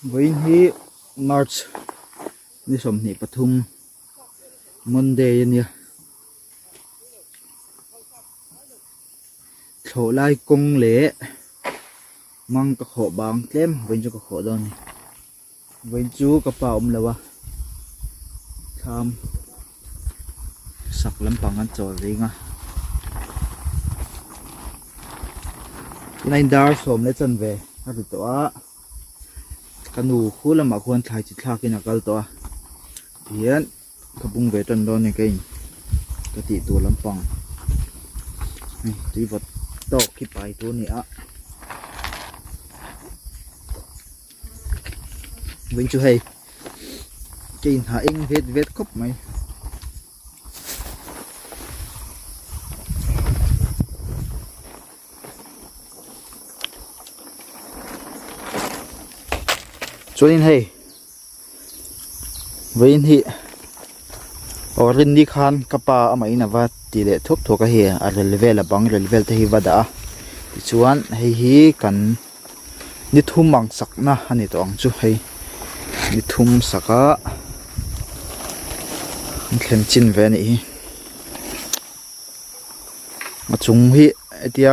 Vawiin hi March ni 23 Monday a nia thlawh lai kawng leh mang ka khawh bang tlem vawiin chu ka khawh dawn a ni vawiin chu ka pa a awm lo a thlam sak lampang an chawl ring a tunah in dar sawm leh chanve a ri tawh a. Ka nu khu lamah khuan thlai chi thlakin a kal tawh a tihian ka bung ve tan dawn a ni ka in ka tih tur lampang hei tui vawt tawk hi pai tur a ni a vawiin chu hei ka inhah eng vet vet khawp mai. Chuanin hei vawiin hi aw rinni khan ka pa amah in ava ti leh thuak thuak a hei a rel vel a bang rel vel te hi va dah a tichuan hei hi kan ni thum ang sakna a ni tawh ang chu hei ni thum sak a an thlen chin ve a nih hi. A chung hi hetia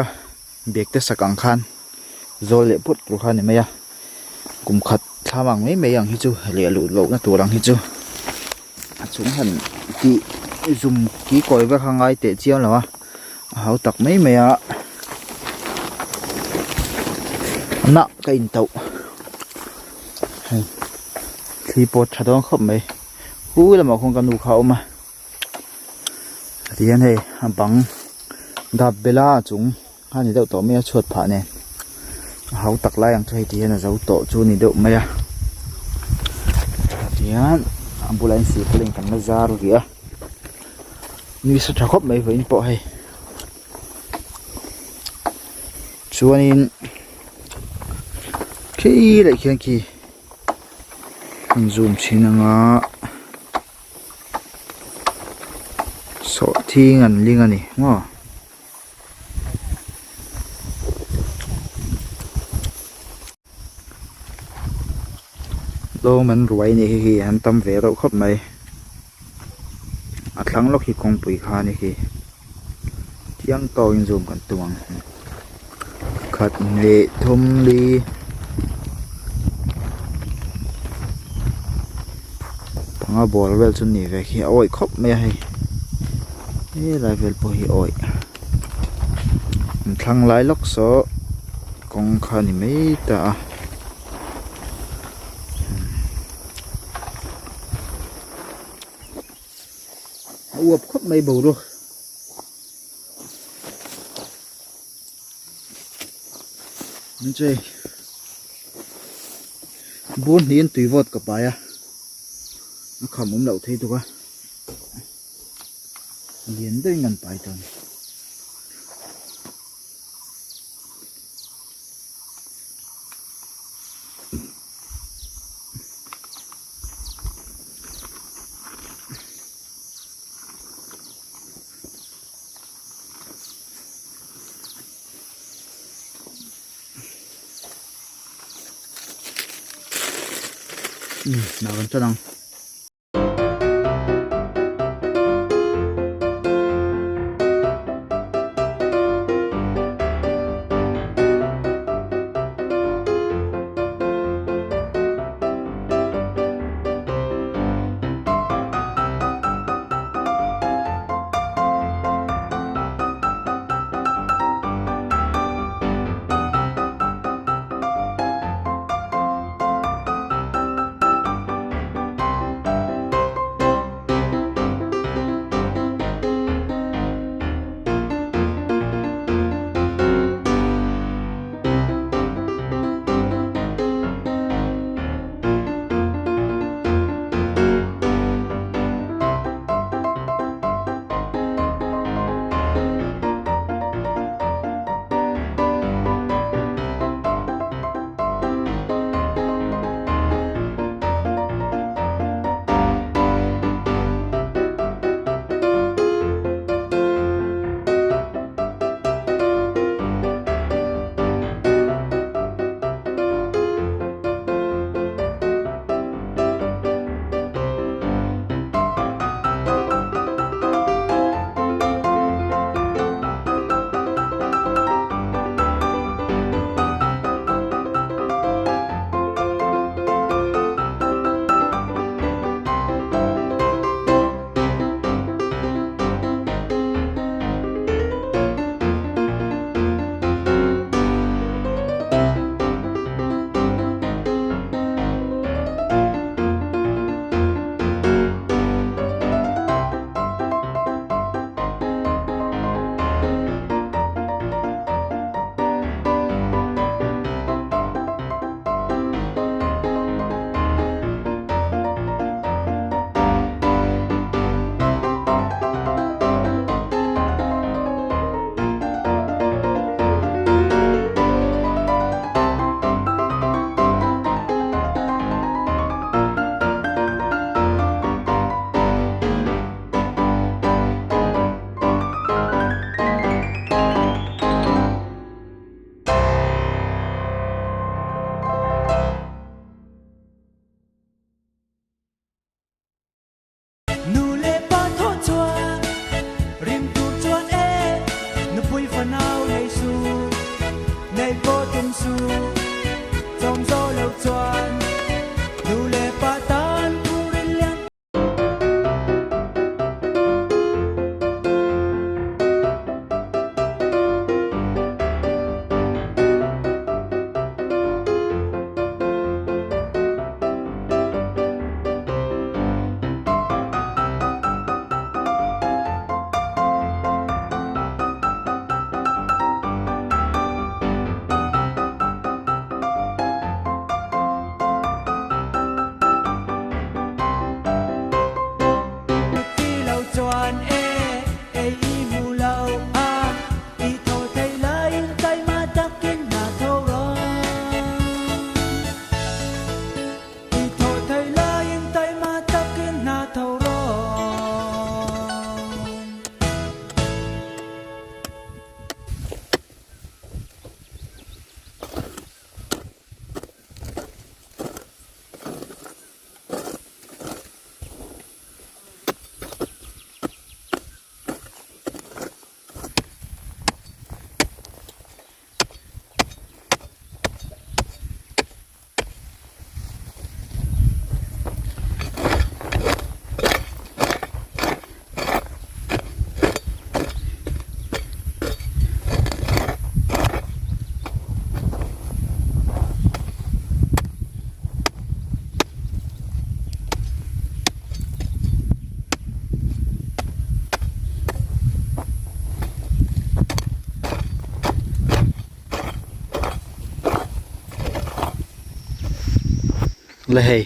bag te sak ang khan zawl leh put tur kha a ni mai a kum khat thlam ang mai mai ang hi chu leh luh loh na tur ang hi chu a chung han tih zum ki kawi vek a ngai teh chiang lo a a hau tak mai mai a nah ka in tauh hei thli pawh a tha dawn khawp mai hu lamah khuan ka nu kha a awm a. Tihian hei a bang dap bela a chung a ni deuh tawh mai a chhuat phah nen a hau tak lai ang chu hei tihian a zo tawh chu a ni deuh mai a tihian a bulah hian silpaulin kan la zar rih a ni sa tha khawp mai vawiin pawh hei chuanin khi leh khian khi an zoom chhin anga. Sawhthing an ling a ni maw lawm an ruai a nih hi hei an tam ve reuh khawp mai a thlang lawk hi kawngpui kha a ni khi chiang tawkin zoom kan tum ang khat leh thum li. Panga ball vel chu ni ve khi a awih khawp mai a hei helai vel pawh hi a awih an thlang lai lawk saw kawng kha a ni mai ta a a uap khawp mai boruak. Bur hnihin tui vawt ka pai a a kham awm loh thei tuk a lian deuhin kan pai tawh a ni. Nào kan tan ang. Le hei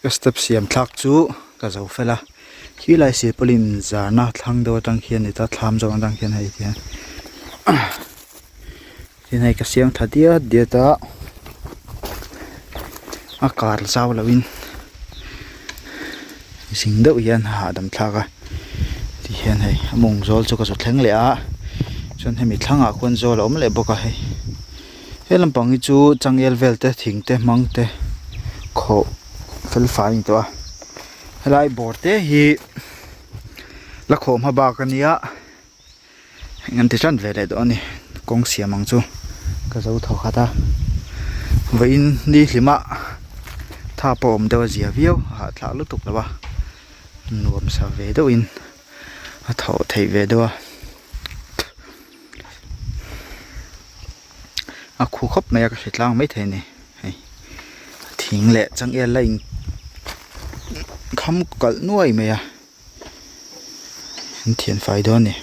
ka step siam thlak chu ka zo fel a khilai silpawlin zarna thlang deuh atang khian ni ta thlam zawng atang khian hei ti hian tin hei ka siam tha diat diat a a kar zau loh in zing deuh hian a hahdam thlak a ti hian hei a mawng zawl chu ka zu thleng leh a chuan hemi thlangah khuan zawl a awm leh bawk a hei he lampang hi chu changel vel te thing te hmang te khawh fel fai a ni tawh a helai bawr te hi la khawh hma bak a nia. Eng an ti tan ve leh dawn a ni kawng siam ang chu ka zo thaw khat a vawiin ni hlim ah tha pawh awm deuh a zia viau a hahthlak lutuk lo a nuam sa ve deuh in a thawh theih ve deuh a a khu khawp mai a ka hre tlang maithei a ni hei thing leh changel la in kham kalh nuai mai a. An thian fai dawn a ni.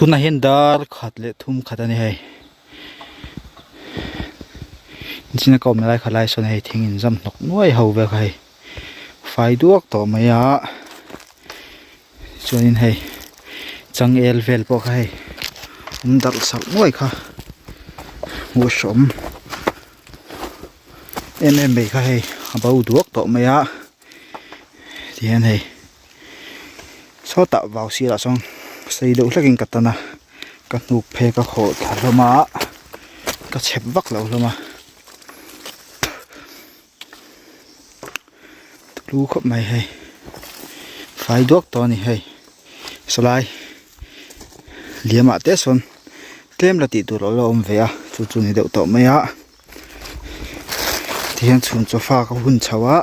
Tunah hian dar khat leh thum khat a ni hei nichina ka awmna lai kha lai sawn hei thing inzam hnawk nuai ho vel kha hei fai duak tawh mai a chuanin hei changel vel pawh kha hei awm darh sak nuai kha hmuh hrawm em em mai kha hei a bo duak tawh mai a tihian hei sawtah vau sirah sawn sei deuh hlekin ka tan a ka hnuk phei ka khawh thla hlawm a ka chep vak lo hlawm a lu khawp mai hei fai duak tawh a ni hei sawlai liamah te sawn tlem la tih tur a la awm ve a chu chu ni deuh tawh mai a tihian chhun chaw fak a hun chho a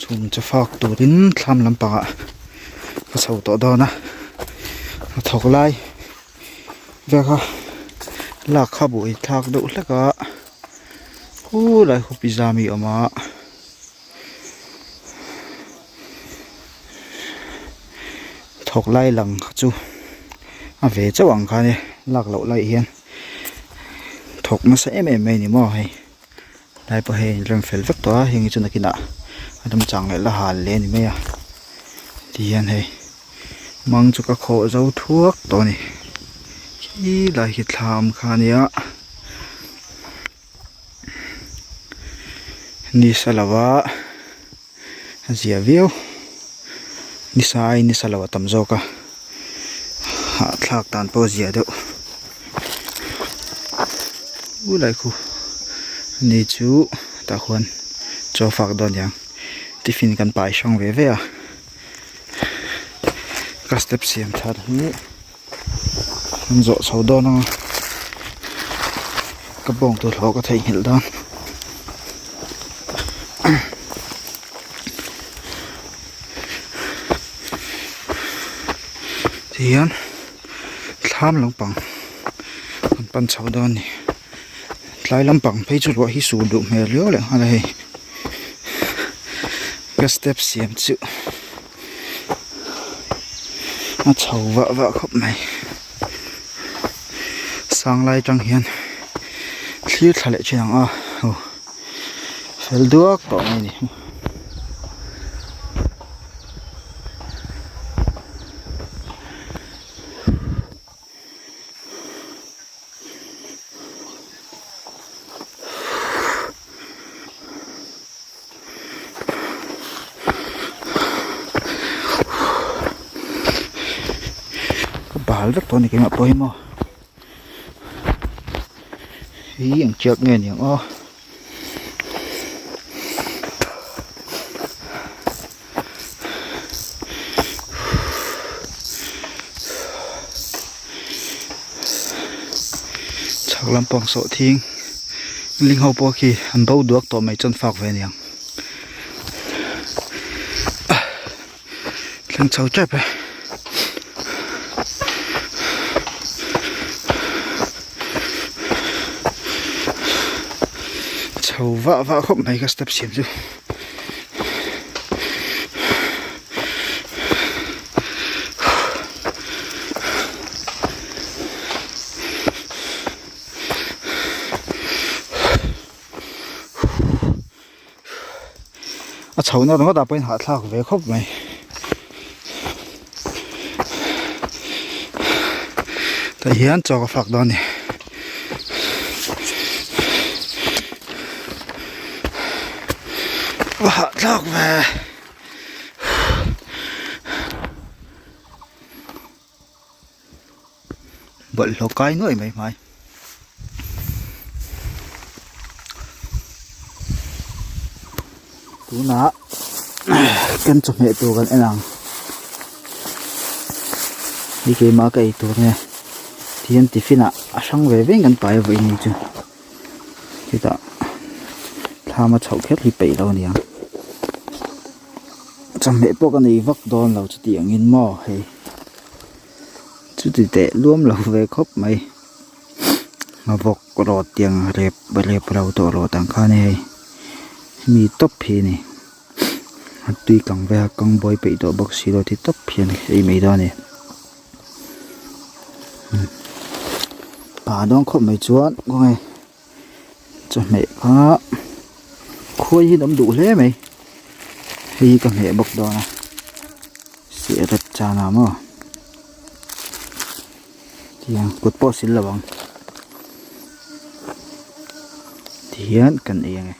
chhun chaw fak turin thlam lampangah ka chho tawh dawn a hnathawk lai vel kha lak kha buai thlak deuh hlek a khulai khu pizza mi a awm a thawk lai lang kha chu a ve chauh ang kha nia lak loh lai hian thawk nasa em em mai a ni maw hei lai pawh hei rem fel vek tawh a heng hi chu nakinah a remchang leh la hal leh a ni mai a tihian hei mang chu ka khawh zo thuak tawh a ni khi lai khi thla awm kha a nia ni sa lo a a zia viau nisa aiin nisa lo a tam zawk a hahthlak dan pawh a zia deuh u lai khu ani chu tah khuan chaw fak dawn aniang tiffin kan pai hrang ve ve a ka step siam that hi. An zawh chho dawn ang a ka bawng tur hlawh ka theihnghilh dawn tihian thlam lampang an pan chho dawn a ni tlai lampang phei chu ruah hi sur duh hmel riau leh nghal a hei ka step siam chu. A chho vah vah khawp mai sang lai atang hian thlir thla leh thin ang a aw fel duak tawh mai a ni. Ka bal vek tawh a ni keimah pawh hi maw hi eng chiak nge niang aw. Chhak lampang sawhthing ling ho pawh khi an bo duak tawh mai chuan fak ve aniang thleng chho tep e. Chho vah vah khawp mai ka step siam chu. A chhohna ringawt ah pawhin hahthlak ve khawp mai. Tah hian chaw ka fak dawn a ni. Va hahthlak ve. Bawlhhlawh kai nuai mai hmai. Tunah kan chawhmeh tur kan en ang. Hei keimah ka ei tur nge tihian tiffin ah a hrang ve ve in kan pai a vawiin ni chu. Chutah thlam a chhoh kher hi peih lo a niang. Chawhmeh pawh ka nei vak dawn lo chuti angin maw hei chuti teh luam lo ve khawp mai vawk rawt tiang rep rep ro tawh rawt ang kha a ni hei mi tawp hi a ni a tui kang vel a kang buai peih tawh bawk si lo ti tawp hian ei mai dawn a ni. Pa dawn khawp mai chuan khawnge chawhmeh kha khuai hi an awm duh hle mai hei hi ka hmeh bawk dawn a seh rep chan ah maw tiang kut pawh a sil lo ang tihian kan ei ange.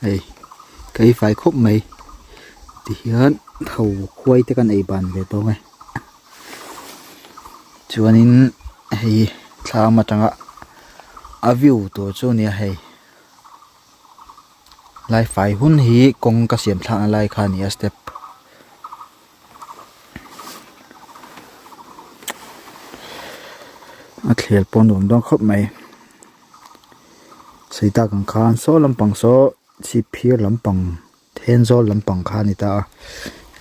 Hei ka ei fai khawp mai tihian tho khuai te kan ei ban ve tawng e chuanin hei thlam atanga a view tur chu ania hei lai fai hun hi kawng ka siam thlakna lai kha a ni a step. A thler pawh nuam dawn khawp mai sei tak ang khan saw lampang saw chhip phir lampang thenzawl lampang kha a ni ta a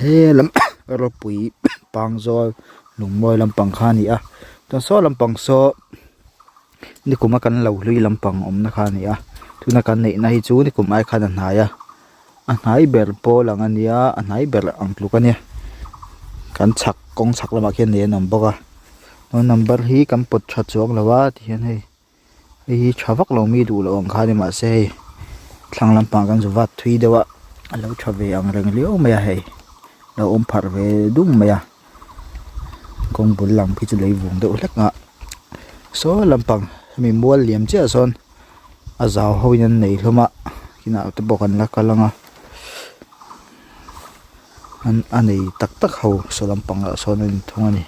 he lam rawpui pangzawl lungmawi lampang kha a ni a chuan saw lampang saw nikum a kan lo hlui lampang awmna kha a ni a tuna kan neihna hi chu nikum ai khan a hnai a. A hnai ber pawl ang a nia a hnai ber ang tluk a nia kan chhak kawng chhak lamah khian nei an awm bawk a chuan number hi kan pawt tha chuang lo a tihian hei hei hi tha vak lo mi duh loh ang kha a ni mahse hei thlang lampang kan zu vat thui deuh a a lo tha ve ang reng riau mai a hei lo awm pharh ve dum mai a kawng bul lam khi chu lei vung deuh hlek a saw lampang hemi mual liam chiah sawn. a zau ho in an nei hlawm a kinah te pawh kan la kal ang a an a nei tak tak ho saw lampang ah sawn a in thung a ni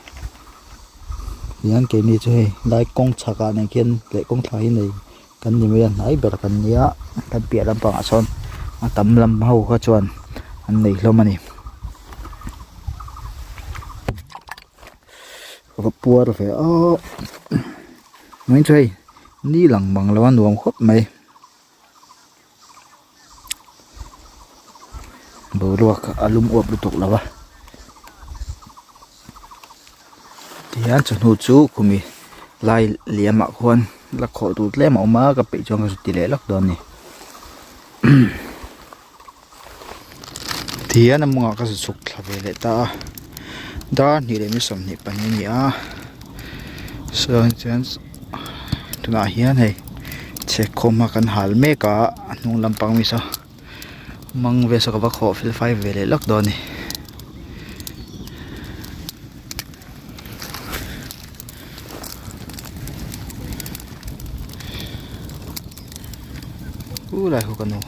tihian keini chu hei lai kawng chhak ah nen khian leh kawng thla hi nei kan ni mai a hnai ber kan nia kan piah lampang ah sawn a tam lam ho kha chuan an nei hlawm a ni. Ka puar ve a mai chu hei ni lang mang lo a nuam khawp mai boruak a lum uap lutuk lo a. Hian chawhnu chu khumi lai liam ah khuan la khawh tur tlem a awm a ka peih chuan ka ti leh lawk dawn a ni tihian a mawngah ka chhuk thla ve leh ta a dar hnih leh ni 22 a ni a sawn chuan tunah hian hei chhekkhawm a kan hal mek a a hnung lampang mi saw mang vel saw ka va khawh fel fai ve leh lawk dawn a ni. Khulai khu ka nu.